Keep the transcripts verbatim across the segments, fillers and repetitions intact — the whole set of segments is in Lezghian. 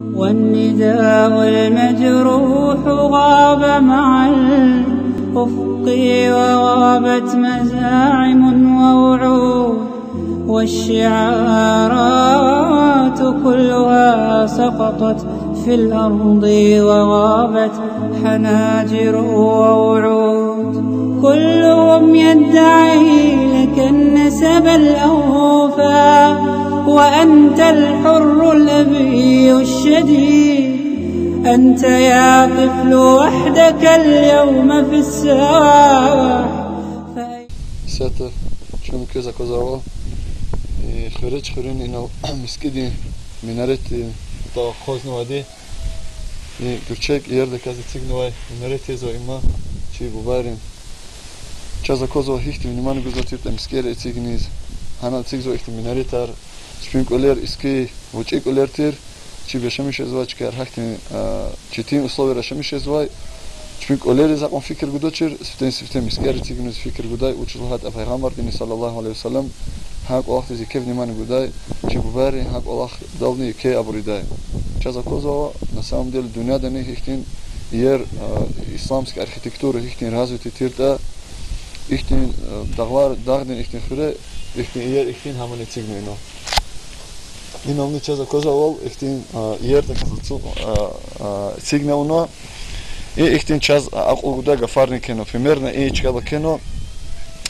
والنداء المجروح غاب مع الأفق وغابت مزاعم ووعود، والشعارات كلها سقطت في الأرض وغابت حناجر ووعود. كلهم يدعي لك النسب الأوفى، وأنت الحر الأبي الشديد. أنت يا طفل وحدك اليوم في الساحة. Исятда чун квез аквазвайвал, э, Хуьречи хуьруьн инал мискӀиндин минаретдин тӀвар акъвазнавайди. И гуьрчег иердаказ эцигнавай минарет язва има, чи бубайрин. Чаз аквазва гьихьтин внимание гузвай тиртӀа мискӀинра эцигиниз. Гьанал эцигзава ихьтин минаретар, чпин кӀвалер иски, гъвечӀи кӀвалер тир, чеб яшамиш жезвай чкаяр гьахьтин, а, четин условияра яшамиш жезвай, чпин кӀвалериз акьван фикир гудачир, сифтени-сифте мискӀинра эцигиниз фикир гудай, вучиз лагьайтӀа Пайгъамбардини, صلى الله عليه وسلم, гьа кӀвалахдиз еке внимание гудай, чи бубайри гьа кӀвалахдални еке абур ийидай. Чаз аквазва, на самом деле, дуьньядани гьихьтин иер, а, исламский архитектура гьихьтин развитый тиртӀа, ихьтин, а, дагълар, дагъдин ихьтин хуьре, ихьтин иер, ихьтин гьамани эцигнава инал. Инални чаз аквазвайвал ихьтин, а, иердаказ ацу-, а, а, эцигнава. И ихьтин чаз акьул гудай гафарни кхьенва. Примерно и чкадал кхьенва: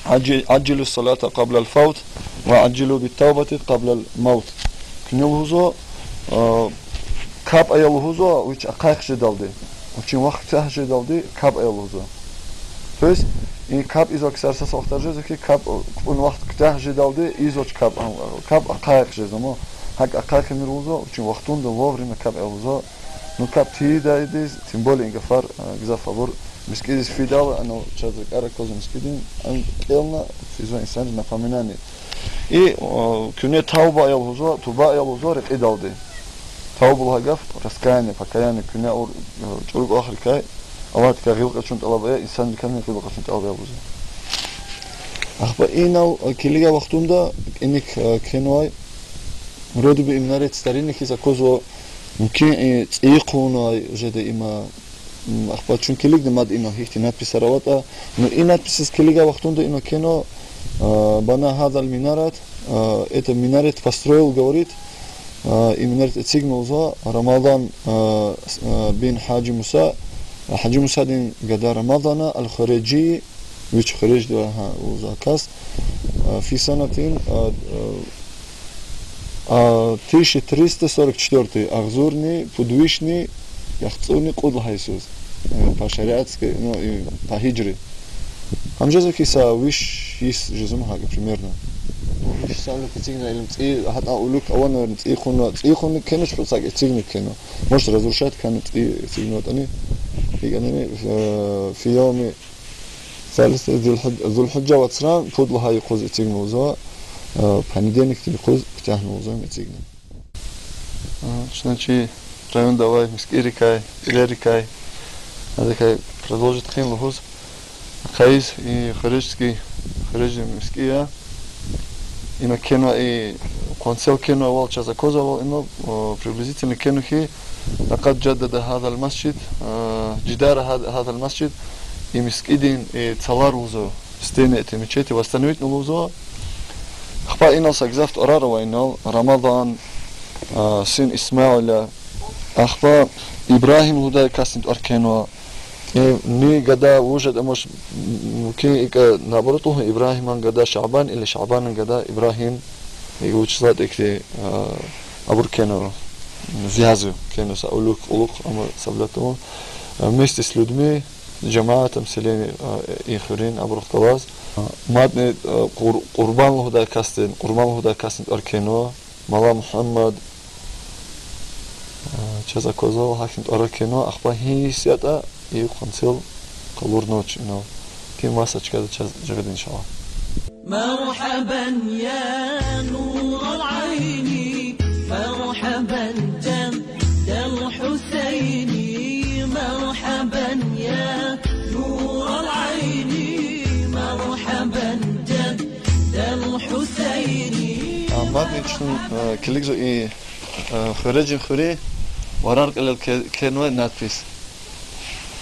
عج-، عجلوا الصلاة قبل الفوت وعجلوا بالتوبة قبل الموت. Куьне лугьузва, а, капӀ ая лугьузва вич ахъайихъ жедалди. Вичин вахт куьтягь жедалди капӀ ая лугьузва. То есть, и капӀ ийизвай ксар са-са вахтара жезва хьи, капӀ кпӀун вахт куьтягь жедалди ийизвач капӀ, капӀ ахъайихъ жезва, ма. ГьакӀ ахъайихъ ийимир лугьузва, вичин вахтунда вовремя капӀ ая лугьузва. Ну, капӀ тийидайдиз, тем более и гафар, а, гзаф абур мискӀиндиз фидайла, анал чаз ракӀар аквазва мискӀиндин, ам кӀелна, физва инсанриз напоминание. И, а, куьне тавба ая лугьузва, туба ая лугьузва рекьидалди. Тавба лагьай гаф раскаяние, покаяние, куьне авур, а, чӀуру кӀвалахрикай, Аллагьдикай гъил къачун тӀалаб ая, инсанрикайни гъил къачун тӀалаб ая лугьузва. Ахпа инал, а, килигай вахтунда кӀаник, а, кхьенвай, вроде бы и минарет старинный хьиз аквазва, мумкин, и цӀийи хъувунвай жеда има, м, ахпа чун килигда мад инал гьихьтин надписар аватӀа. Ну, и надписриз килигай вахтунда инал кхьенва, а, بنى هذا المنارة, а, это минарет построил, говорит, а, и минарет эцигна лугьузва Рамадан, а, с-, а, бин Гьажи Муса, а, Гьажи Мусадин гада Рамадана аль-Хуьрежи, вич хуьреждивай гьа лугьузвай кас, а, في سنة, а, а, а, тысяча триста сорок четвёртый, агъзурни пуд вишни яхцӀурни кьуд лагьай йисуз, э, по шариатской, ну, и по гьижри. Гьам жезва хьи са виш йис жезва ма гьакӀ примерно. Ну, виш йисан улук эцигна илим цӀи, гьатӀа улук авай, наверно, цӀи хъувуна, цӀи хъувуна кхьенвач, просто гьакӀ эцигна кхьенва. Может, разрушать хьана цӀи эцигнаватӀани. ГьикӀ ятӀани, э, في يوم ثالث Зулгьиж-, Зулгьижа вацран пуд лагьай юкъуз эцигна лугьузва, э, понедельникдин юкъуз куьтягьна лугьузва им эцигна. А, чна чи районда авай мискӀинрикай, цӀилерикай, адакай продолжить хъийин лугьуз, ахъайиз и хуьрежский, хуьреждин мискӀин я. Ина кхьенва и къванцел кхьенвайвал, чаз аквазвайвал, ина, о, приблизительно кхьенва хьи, لقد جدد هذا المسجد, а, جدار هذا، هذا المسجد, и мискӀиндин и цлар лугьузва, стены этой мечети восстановитьна лугьузва. Ахпа инал са гзаф тӀварар ава инал, Рамадан, а, син Исмаила, ахпа Ибрагьим лугьудай касдин тӀвар кхьенва. Э, ни гада вуж ятӀа, может, мумкин, икӀ, наоборот лугьун, Ибрагьиман гада Шабан или Шабанан гада Ибрагьим, икӀ вучиз лагьайтӀа ихьтин, а, абур кхьенва, связь кхьенва са улук, улук, амма соблюдать авун, а, вместе с людьми, с жамаатом, селением, а, и хуьруьн абурухъ галаз. А, мадни, а, Къур-, Къурбан лугьудай касдин, Къурбан лугьудай касдин тӀвар кхьенва. Мала Мугьаммад, а, чаз аквазвайвал, гьахьтин тӀварар кхьенва, ахпа гьи йис ятӀа и къванцел къалурнавач инал. Куьн маса чкада чаз жагъида, иншаллагь. مرحبا يا نور العين، مرحبا جد الحسين، مرحبا يا نور العين، مرحبا جد الحسين. А, мадни чун, а, килигзава и, а, хуьрежин хуьруь, Варар кьилел ке-, кхьенвай надпись.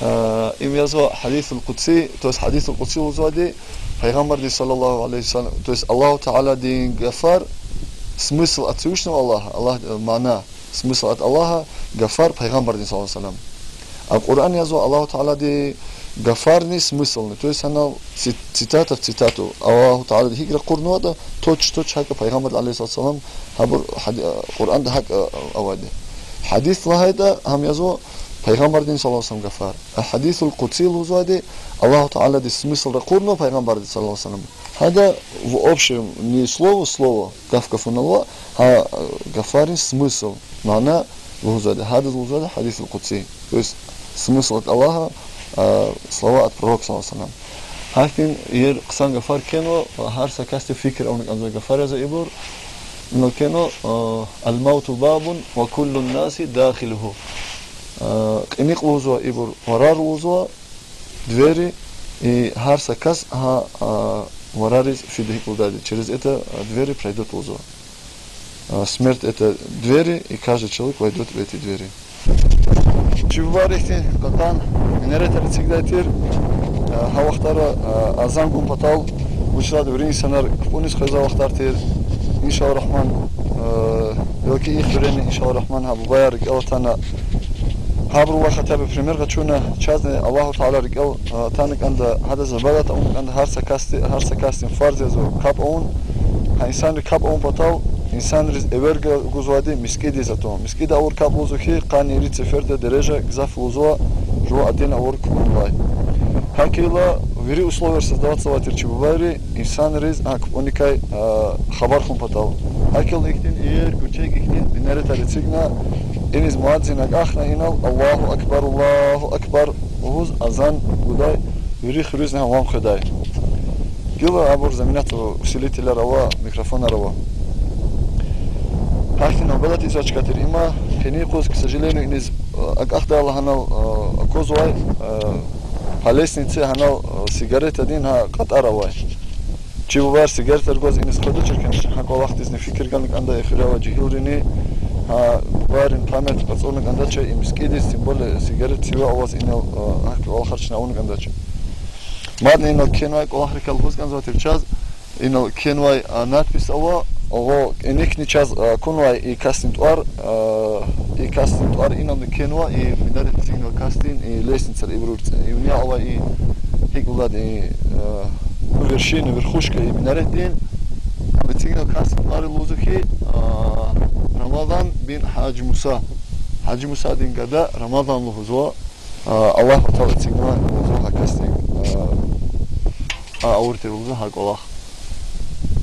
Э, им язва гьадисул къудси, то есть гьадисул къудси лугьузвайди, Пайгъамбарди صلى الله عليه وسلم, то есть Аллагьу Тааладин гафар, смысл ат Всевышнего Аллаха, Аллагь, э, мана, смысл ат Аллаха, гафар Пайгъамбардин صلى الله عليه وسلم. А Къуръан язва Аллагьу Таалади гафарни смыслни. То есть гьанал ци-, цитата в цитату. Аллагьу Таалади гьикӀ ракъурнаватӀа, точь-в-точь гьакӀа Пайгъамбарди عليه الصلاة والسلام, гьабур гьади-, а, Къуръанда гьакӀ, а, авайди. Гьадис лагьайтӀа, гьам язва Пайгъамбардин صلى الله عليه وسلم гафар. А гьадисул къудси лугьузвайди, Аллагьу Таалади смысл ракъурнава Пайгъамбарди صلى الله عليه وسلم. Гьада в общем не слово в слово, гаф гафуналла, гьа, э, гафарин смысл, мана лугьузвайди. Гьадаз лугьузвайди гьадисул къудси. То есть смысл от Аллаха, э, слова от Пророка صلى الله عليه وسلم. Гьахьтин иер хъсан гафар кхьенва, ва гьар са касди фикир авуна кӀанзавай гафар язва ибур. Инал кхьенва, э, الموت باب وكل الناس داخله. Э, кьиникь лугьузва ибур, варар лугьузва, двери, и гьар са кас гьа, э, варариз фида гьикӀ лугьудайди. Через это, э, двери пройдут лугьузва. Э, смерть — это двери, и каждый человек войдёт в эти двери. Чи бубайри ихьтин кьакьан минаретар эцигдай тир, э, гьа вахтара, э, азан гун патал, вучиз лагьайтӀа вири инсанар кпӀуниз къвезвай вахтар тир. إن شاء الله الرحمن, э, белки и хуьрени, إن شاء الله الرحمن, гьа бубаяр рикӀел атана, гьабурулай хотя бы пример къачуна, чазни Аллагьу Таалади рикӀел, э, атана кӀанда, гьадаз ибадат авуна кӀанда, гьар са касди, гьар са касдин фарз язва капӀ авун, гьа инсанри капӀ авун патал, инсанриз эвер га-, гузвайди мискӀиндиз атун. МискӀинда авур капӀ лугьузва хьи, къанни ирид сеферда дережа гзаф лугьузва жува отдельно авур капӀунилай. ГьакӀ хьайила, вири условияр создаватьзавай тир чи бубайри инсанриз а капӀуникай, а, хабар хьун патал. ГьакӀ хьайила ихьтин иер, гуьрчег ихьтин минаретар эцигна, иниз муаззин акьахна, инал الله أكبر الله أكبر лугьуз азан гудай, вири хуьруьзни гьам къведай. Гила абур заминат усилителар ава, микрофонар ава. Гьахьтин нубалат ийизвай чка тир има, къенин юкъуз, к сожалению, иниз, э, акьахдай лагьанал, э, аквазвай, э, по лестнице гьанал, э, сигаретадин гьа кьатӀар авай. Чи бубаяр сигаретар гваз иниз къведачир, конечно, гьа кӀвалахдизни фикир гана кӀанда и хуьре авай жегьилрини, гьа бубайрин память къачуна кӀандач и мискӀиндиз, тем более сигарет сиве аваз инал, э, гьахьтин кӀвалахар чна авуна кӀандач. Мадни инал кхьенвай кӀвалахрикай лугьуз кӀанзавай тир чаз, инал кхьенвай, а, надпись ава, гъо кӀаникни чаз, а, акунвай и касдин тӀвар, а, и касдин тӀвар инални кхьенва, и минарет эцигнавай касдин, и лестницада ибур цӀи-, и вине авай и гьикӀ лугьудайди, и, а, ну, вершина, верхушка и минаретдин, ам эцигнавай касдин тӀвар лугьузва хьи, а, Рамазан бин Гьажи Муса. Гьажи Мусадин гада Рамазан лугьузва. А, Аллагьу Таала эцигнавай лугьузва гьа касдин, а, а, авур тир лугьузва гьа кӀвалах.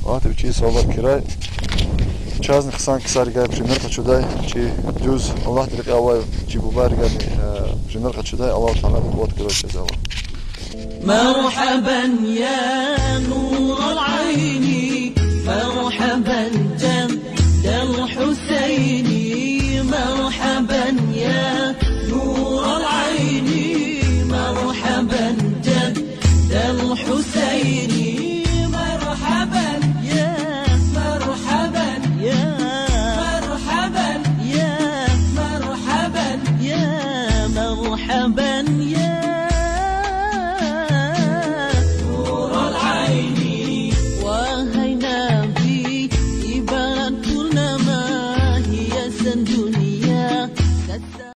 Аллагьди вичиз савабар кхьирай. Чазни хъсан ксарикай пример къачудай, чи дуьз Аллагьдин рекье авай чи бубайрикайни, а, пример къачудай Аллагьу Таалади къуват гурай чаз, Аллагь. مرحبا يا نور العين، مرحبا جد الحسين، مرحبا يا نور العين، مرحبا جد الحسين، مرحبا يا، مرحبا يا، مرحبا يا، مرحبا يا، مرحبا